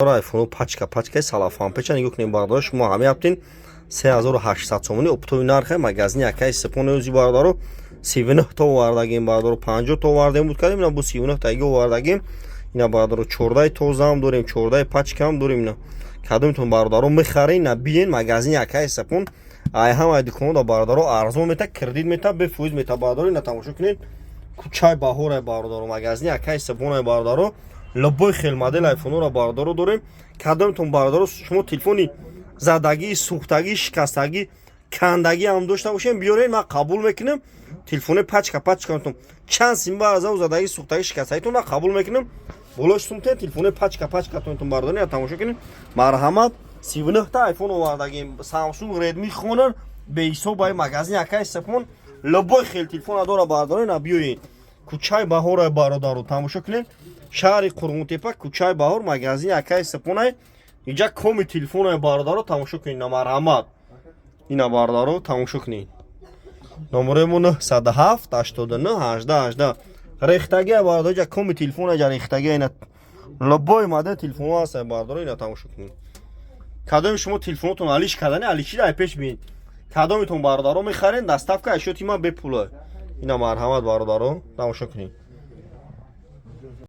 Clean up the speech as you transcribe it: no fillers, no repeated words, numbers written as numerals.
Айфону пачка пачкаи салафан печа нигоҳ кунем, бародаро. Шумо ҳамин ҳафтин 3800 сомони оптовый нархе магазини акаи Сипон ӯзи, бародаро. 39 то овардагим, бародаро, 50 то овардем буд кардем, ина бу 39 таги овардагим. Ина, бародаро, 14 тозаам дорем, 14 пачкаам дорем. Ина кадомитон, бародаро, мехарен, на биен магазини акаи Сипон. Ай ҳамаи дуконда, бародаро, арзон мета, кредит мета, бефоиз мета, бародаро. Ина тамошо кунед, кӯчаи Баҳорай, бародаро, магазини акаи Сипонай, бародаро. Любой хел модел айфонора, бародаро, дорем. Кадомитон, бародаро, шумо телефони задагӣ, сӯхтагӣ, шикастагӣ, кандагӣ ҳам дошта бошем, биёрен, ман қабул мекунам. Телефони пачка пачкатон чанд симба азау задагӣ, сӯхтагӣ, шикастагитон ман қабул мекунам. Болош сумтен телефони пачка пачкатонтон, бародаро, тамошо кунем. Марҳамат, 39-та айфон овардагим, Самсунг, Редми, Хонор беҳисоб. Ай магазини акаи Сепон любой хел телефона дора, бародаро. На биёед, кӯчаи Баҳорай, бародаро, тамошо кунед. Шаҳри Қурғонтепа, кӯчаи Баҳор, магазини акаи Сепонай. Инҷа коми телефонай, бародаро, тамошо кунед. На марҳамат, ина, бародаро, тамошо кунед. Номерои мо 907 89 18 18. Рехтагия, бародаро, ҷа коми телефона ҷа рехтагия. Ина любой модел телефонҳо ҳаста, бародаро, ина тамошо кунед. Кадоми шумо телефонотон алиш кардани, алишида ай пеш биед. Кадомитон, бародаро, мехарен, доставка ашёти ма бепула. Ина марҳамат, бародаро, тамошо кунед.